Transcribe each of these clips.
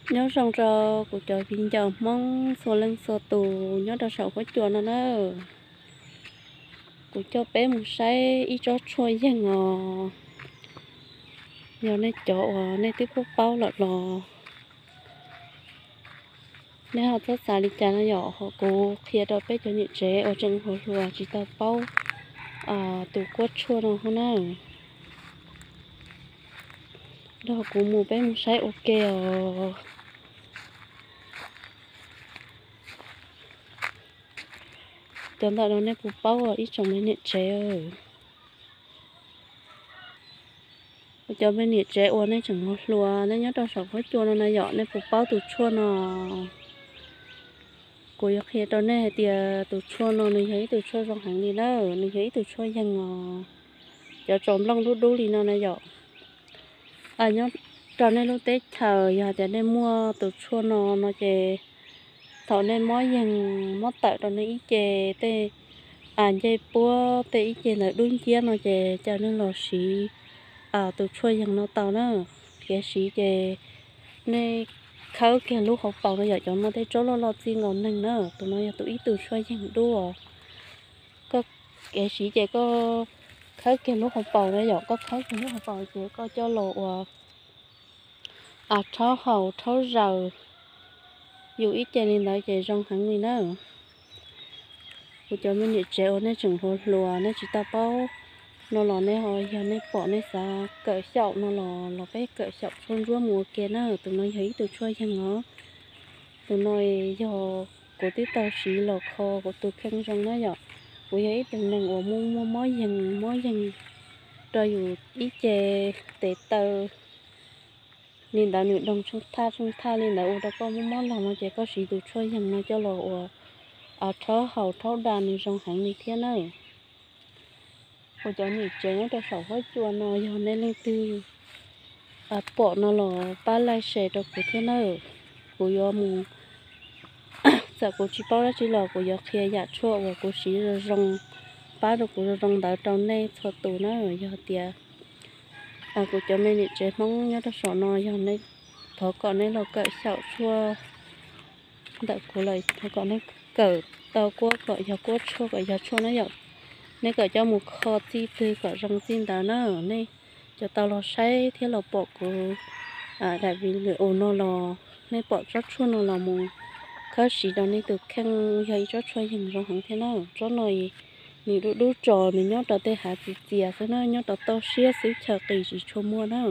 Nyob zoo rau kuv cov viv ncaus Hmoob txhua leej txhua tus nyob rau saum huab cua no na. Kuv coj peb mus saib ib tsob tshuaj yeeg os. Yog nej cov uas nej twb paub paub lawm los nej ho txhob xav li cas no yom, ho kuv qhia rau peb cov niam tsev uas tseem hluas hluas tsis tau paub tus kuab tshuaj no hub na. Nrog kuv mus peb mus saib ua ke os. Cov ntawm no nej puas paub ib tsoom me niam tsev? Ua cov me niam tsev uas nej tseem hluas hluas nej nyob rau saum huab cua no na yom, nej puas paub tus tshuaj no? Kuv yuav qhia rau nej hais tias tus tshuaj no nws yog ib tug tshuaj zoo heev li na, nws yog ib tug tshuaj yeeg os. Cov tsaus nplooj dub dub li no na yom. Nyob rau nej lub teb chaws yog hais tias nej muaj tus tshuaj no no ces thaum nej mob yeeg mob tawm rau nej ib ce, tej ncej puab tej ib ce ntawd dub nciab no ces cia nej los siv tus tshuaj yeeg no tau na. Kev siv ces nej khawb kiag lub hauv paus no yom, cov muaj tej tsob loj loj txij nkaus neeg na, tus no yog tus ib tug tshuaj yeeg dub. Koj kev siv ces koj khawb kiag lub hauv paus na yom, koj khawb kiag lub hauv paus ces koj coj los ua rhaub haus rhaub zaws yus ib ce li ntawd ces zoo heev li na. Kuv cov me niam tsev uas nej tseem hluas hluas nej tsis tau paub no los nej ho yog nej pom nej xav kawm xyaum no los los peb kawm xyaum tshuaj ntsuab mus ua ke na. Tus no yog ib tug tshuaj yeeg os. Tus no yog kuv twb tau siv los kho kuv tus kheej zoo na yom. Kuv yog ib tug neeg uas muaj muaj mob yeeg mob yeeg rau yus ib ce tes taw li ntawd, nws doog tsheej thaj tsheej thaj li ntawd ua rau koj muaj mob laug no ces koj siv tus tshuaj yeeg no coj los ua rhaub haus rhaub da nws zoo heev li thiab na. Kuv cov niam tsev nyob rau saum huab cua no yog nej leej twg pom no los pab like share rau kuv thiab na. Kuv yuav mus, txawm kuv tsis paub dab tsi los kuv yuav qhia yam tshuaj uas kuv siv zoo zoo, pab rau kuv zoo zoo ntawd rau nej txhua tus na. Yog tias kuv cov me niam tsev Hmoob nyob rau saum no yog nej, thov kom nej los kawm xyaum tshuaj ntawm kuv lawm, thov kom nej kawm tau kuab kom yog kuab, tshuaj kom yog tshuaj na yom. Nej kawm coj mus kho txij twg kom zoo txij ntawd na. Nej cov tau los saib thiab los pom kuv daim video no los nej pom tsob tshuaj no los mus khawb siv rau nej tus kheej, yog ib tsob tshuaj yeeg zoo heev thiab na. Tsob no nws dub dub tsos, nws nyob rau tej hav txias txias xwb na, nyob rau toj siab xwb chaw qis tsis tshua muaj na.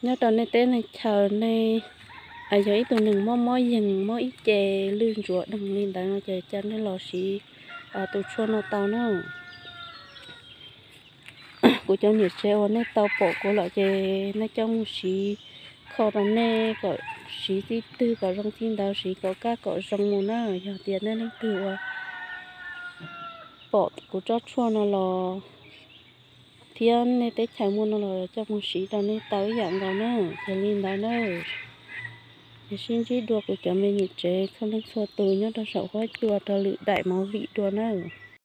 Nyob rau nej teb nej chaws nej yog ib tug neeg mob mob yeeg mob ib ce lwj ntsuav doog li ntawd no ces cia nej los siv tus tshuaj no tau na. Kuv cov niam tsev uas nej tau pom kuv lawm ces nej coj mus siv kho rau nej kom siv txij twg kom zoo txij ntawd, siv kom kaj kom zoo mus na. Yog tias nej leej twg uas pom kuv tsob tshuaj no los thiab nej teb chaws muaj no los coj mus siv rau nej tau ib yam nkaus na. Ces li ntawd na, ces sib ntsib dua kuv cov me niam tsev txhua leej txhua tus nyob rau saum huab cua rau lwm daim movie dua na.